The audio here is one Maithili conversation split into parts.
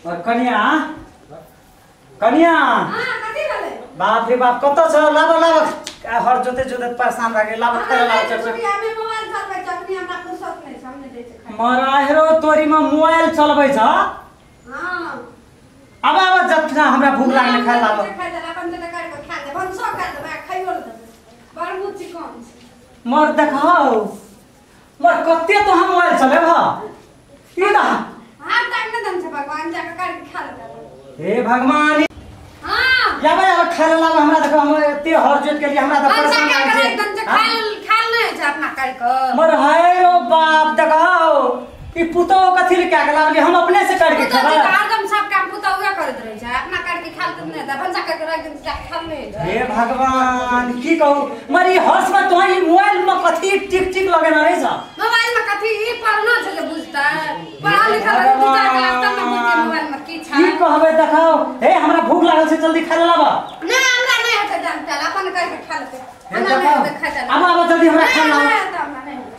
और कनिया कनिया हां कथि भेलै? बाप रे बाप कत छ? लाब लाब हर जोते जोते परेशान भए गेल। लाब खाय लाब चल हमे मोबाइल चलबै छ, अखनी हमरा फुर्सत नै छ, हम नै दै छै खाय। मरा हेरो तोरी में मोबाइल चलबै छ। हां अब अब जतना हमरा भूख लागल खाय लाब। खाय दे अपन जते कर के खा दे, भनसो कर देबै खाइयो ले देबै। बड़ मुँह चिकन छै। मर देखाओ मर कते तो हम मोबाइल चलेब ह ई दा हाथ तक नै दन छै भगवान जाके कर के खा लेतै। हे भगवान हां याबे अब खाय लाब हमरा देखो हम एते हर जोत के लिए हमरा त परेशान कर के एकदम से खाल खाल नै छै अपना कर के। मर हाय रो बाप देखाओ ई पुतो कथि ले क्या लागली हम अपने से कर के पुतौ खेबै। जी हरदम सब काम पुतौ उहे करैत रहै छै, अपना कर के खाल त नै त भनसा कर के राख दे जा खाल नै छै। हे भगवान की कहू मर ई हर्ष में तो ई मोबाइल में कथि टिक टिक लगेना रहे छ। मोबाइल में कथि ई पढ़ना छै जे बुझतै, पढ़ा लिखल रहतै दू चार क्लास तब ने बुझतै मोबाइल में की छै। की कहबै देखाओ हे हमरा भूख लागल छै जल्दी खाय लाब। नै हमरा नै हेतै जान चल अपन कर के खा लेतै। हमरा नै हेतै खाय चल। अब अब जल्दी हमरा खाय लाब। नै हेतै हमरा नै हेतै।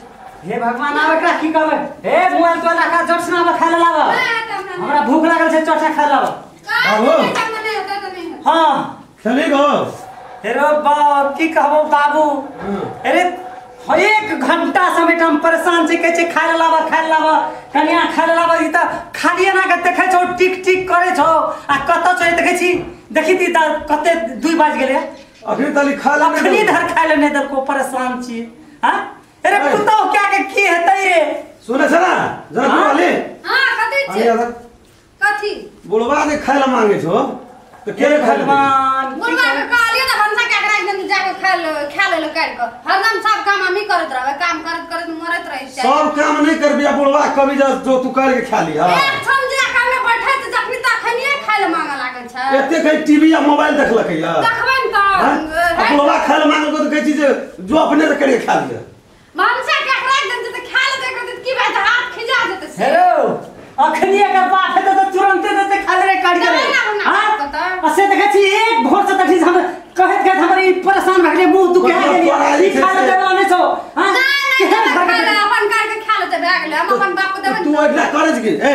हे भगवान आब एकरा की कहबै? हे मोबाइल तो लगा चट से आब खाय लाब। नै हेतै हमरा हमरा भूख लागल छै चट से खाय लाब। बाबू नै हेतै त नै हेतै। हां चली गो हे रो बाप की कहबो बाबू। अरे एक घंटा समय हम परेशान छै कहै छै खाय लाब खाय लाब कनिया खाय लाब ई त खालिए ना के देखै छौ टिक टिक करै छौ आ कत छै देखै छी देखी ती त कते 2 बाज गेलै अखनी तली खा ले अखनी धर खाय ले नै देलको परेशान छी। हां अरे पुतौ क्या के की हेतै रे? सुने छ ना जनक वाली। हां कथि छै कथि बुढ़वा ने खाय ला मांगे छो त के खाय ले? बुढ़वा के कहलिए त भनसा के राख दे जाके खा ले कर के। हरदम सब काम हमही करत रहबै, काम करत करत मरत रहै छै। सब काम नहीं करबी आ बुढ़वा कभी जा जो तू कर के खा लिया। एक क्षण जे काम में बैठे त जखनी तखनिए खाय ले मांगे लागल छै। एते कहीं टीवी या मोबाइल देखलकै या देखबै न त बुढ़वा खाय ले मांगे त कहै छी जे जो अपने से करके खा लिया। भनसा के राख दे त खा ले त की भाई हाथ खिजा जेतै से। हेलो अखनी अगर बात हेतै त तुरंते देते खा ले रे काट के। हां आ से देखै छी एक भोर से तखनी हम कहैत कहैत हमर ई परेशान भऽ गेलै मुंह दुखा गेलै ई खा ले देला नै छौ। हां नै नै अपन कर के खा लेतै भए गेलै हम अपन बाप के देबै। तू एकरा करै छी ए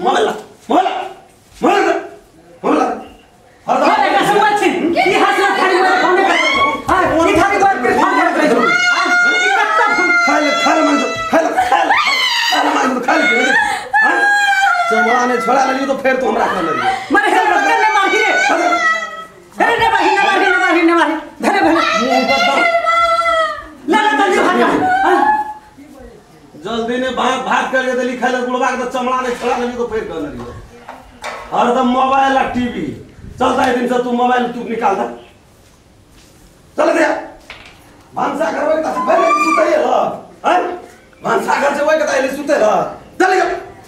मोबाइल मोबाइल मोबाइल मोबाइल हरदम एकरा सुनबै छी ई हंसला खाली मोबाइल फोन कर। हां ई खाली मोबाइल पर फोन करैत रहै छौ। हां ई कत्ता फोन खाय ले खाय ले मांग खाय ले खाय ले खाय ले मांग खाय ले। हां चमड़ा ने छोड़ा लेलियो तो फेर तो हमरा खा लेलियो। मरे हे पकड़ ले मारी रे। अरे ने मारी ने मारी ने मारी ने मारी धरे भले ला ला जल्दी भाग। हां जल्दी ने भाग भाग कर के देली खाय ले बुढ़वा के चमड़ा ने छोड़ा लेलियो तो फेर कर लेलियो। हरदम मोबाइल आ टीवी चलता है दिन से तू मोबाइल तू निकाल दे चल दे भनसा करबै त पहिले सुतै र हैं भनसा घर से ओइ के त अहिले सुतै र चल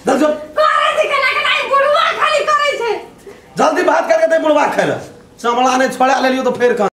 चल चल करै छै केना केना ई बुढ़वा खाली करै छै। जल्दी बात करके दे बुढ़वा खाय ले चमड़ा ने छोड़ा लेलियो तो फेर।